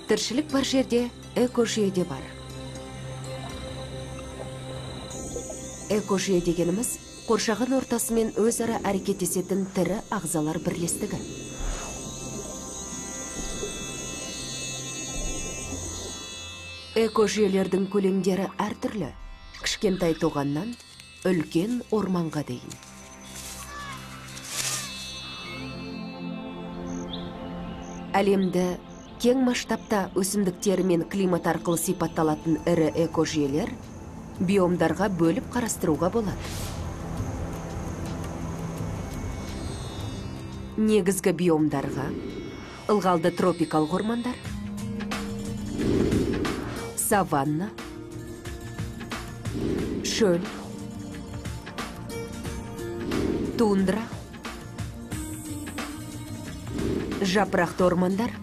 Тіршілік бар жерде экожүйе де бар. Экожүйе дегеніміз қоршаған ортасымен өзара әрекеттесетін тірі ағзалар бірлестігі. Экожүйелердің көлемдері әртүрлі. Кішкентай тоғаннан үлкен орманға дейін. Әлемді кең масштабта өсімдіктер мен климат арқылы сипатталатын ірі экожүйелер биомдарға бөліп қарастыруға болады. Негізгі биомдарға ылғалды тропикалық ормандар, саванна, шөл, тундра, жапырақты ормандар,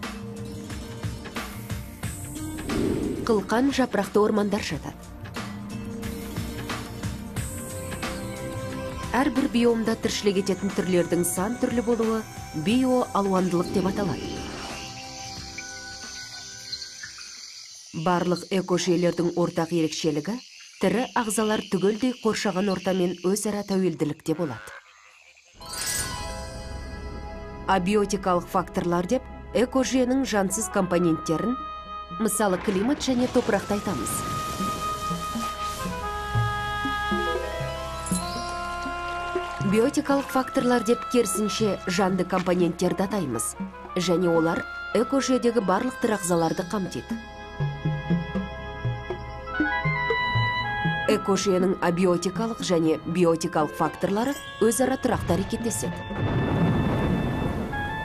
қылқан жапырақты ормандар жатады. Әрбір биомда тіршілік ететін түрлердің сан түрлі болуы биоалуандылық деп аталады. Барлық экожүйелердің ортақ ерекшелігі тірі ағзалар түгелдей қоршаған ортамен өзара тәуелділікте болады. Абиотикалық факторлар деп экожүйенің жансыз компоненттерін, мысалы климат және топырақты айтамыз. Биотикалық факторлар деп керісінше жанды компоненттерді атаймыз, және олар экожүйедегі барлық тірі ағзаларды қамтиды. Экожүйенің абиотикалық және биотикалық факторлары өзара тұрақты әрекеттеседі.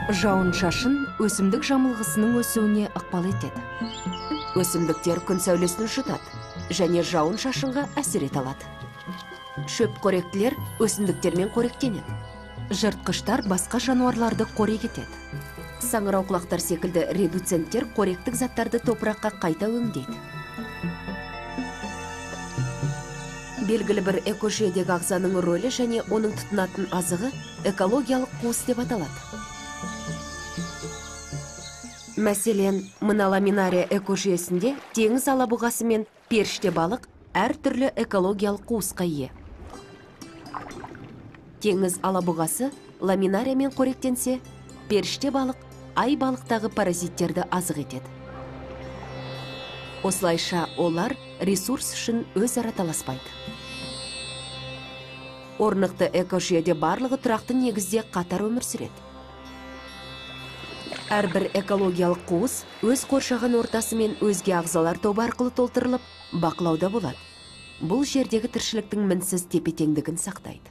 Жауын-шашын өсімдік жамылғысының өсуіне ықпал етеді. Өсімдіктер күн сәулесін жұтады және жауын-шашынға әсер ете алады. Шөп қоректілер өсімдіктермен қоректенеді. Жыртқыштар басқа жануарларды қорек етеді. Саңырауқұлақтар секілді редуценттер қоректік заттарды топыраққа қайта өңдейді. Белгілі бір экожүйедегі ағзаның рөлі және оның тұтынатын азығы экологиялық қуыс деп аталады. Мәселен, мына ламинария экожүйесінде теңіз алабұғасы мен періште балық әртүрлі экологиялық қуысқа ие. Теңіз алабұғасы ламинариямен қоректенсе, періште балық ай балықтағы паразиттерді азық етеді. Осылайша олар ресурс үшін өзара таласпайды. Орнықты экожүйеде барлығы тұрақты негізде қатар өмір сүреді. Әрбір экологиялық қуыс өз қоршаған ортасы мен өзге ағзалар тобы арқылы толтырылып, бақылауда болады. Бұл жердегі тіршіліктің мінсіз тепе-теңдігін сақтайды.